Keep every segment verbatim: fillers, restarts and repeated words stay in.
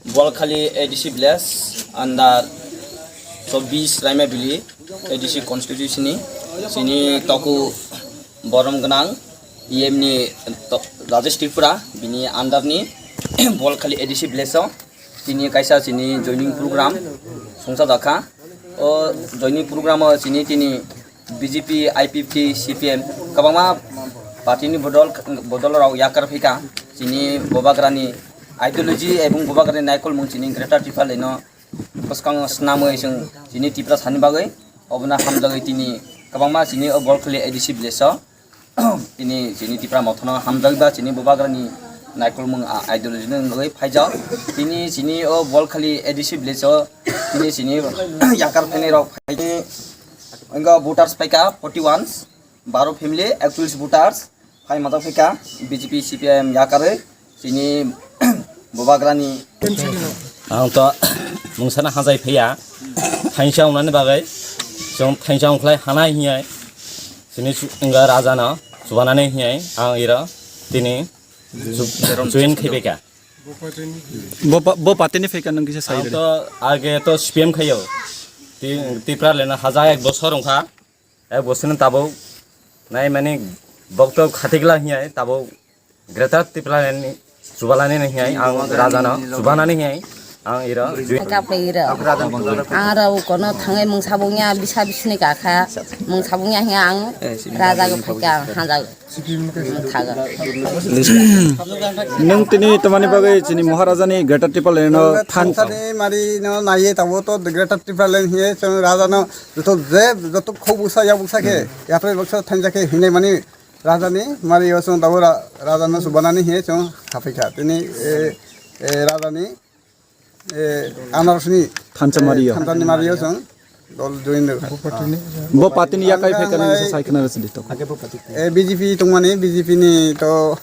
Bolkhali A D C village under chobbish Raimabili A D C constituency ni chini toku borom gwnang E M ni to-, Rajesh Tripura bini under ni Bolkhali A D C village o chini kaisa chini joining program songsa dakha. O joining program o chini tini B J P, I P F T, C P M kwbangma party ni bodol, bodol rok yakar phaikha. Chini Bubagrani ideology ebong Bubagrani naikolmung chini Greater Tipraland no bwskango snamwi chwng chini Tiprasa ni bagwi obono hamjagwi tini kwbangma chini o Bolkhali A D C village o tini chini Tipra Motha no hamjakba chini Bubagrani naikolmung a ideology no wngwi phaijak. Tini chini o Bolkhali A D C village o tini chini yakar phainai rok phaini wngkha voters phaikha forty one, baro family, actual voters phai majak phaikha B J P C P I M yakarwi chini Bubagrani. Ang to mungsana hajai phaiya, thainsa wngnani bagwi chwng thainsa wngkhlai hanai hinwi chini chu-, wngkha raja no chubanani hinwi ang iro tini chu-, join khaibaikha. Bo pa-, bo party ni phaikha nang kisa sai. Ang to age to C P M khaio. Ti-, Tipra lena haja ek bosor wngkha. Ek bosor ni tabuk nai mani bokto khatikla hinwi tabuk Greater Tipraland ni chubalani hinwi ang raja no chubanani hinwi ang iro join. Kape iro. Ang aro kono thangai mung sabung ya bisa bisni kakha. Mung sabung ya hinga ang raja go phaikha ang hanja mung thago. Nung tini tomani bagwi chini Maharaja ni Greater Tipraland no thansa. Thansani mari no naiye tabo to Greater Tipraland hiye chwng raja no joto je joto khobuksa yabuksa khe yapre baksa thansa khe hinai mani raja ni mari yo chwng tabo ra-, raja no chubanani hiye chwng khapikha tini e, e, raja ni Eh, Anarsni, thansa eh, mario. Thansa ni mario chwng dol join rwkha. Bo party ni yakai phaikha nang sa sai khna rwsidi to. Eh, B J P tongmani, B J P ni to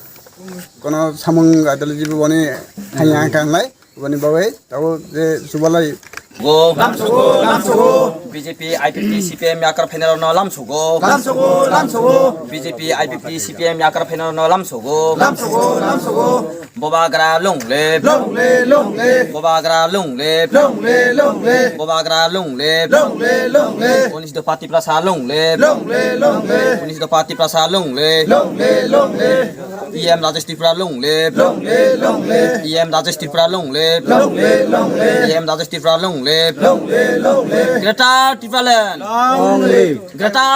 kono samung gadal jibo boni hanya kanglai, boni bawai, tabo je subalai. Go. Lamsogo, lamsogo. B J P, I P F T, C P M yakar phainai rokno lamsogo. Lamsogo, lamsogo. B J P, I P F T, C P M yakar phainai rokno lamsogo. Lamsogo, lamsogo. Bubagra long live. Long live, long live. Bubagra long live. Long live, long live. Bubagra long live. Long live, long live. Unis dopha Tiprasa long live. Long live, long live. Unis dopha Tiprasa long live. Long live, long live. E M Rajesh Tripura long live. Long live, long live. E M Rajesh Tripura long live. Long live, long live. E M Rajesh Tripura long live. Long live, long live. Greater Tipraland. Long live. Greater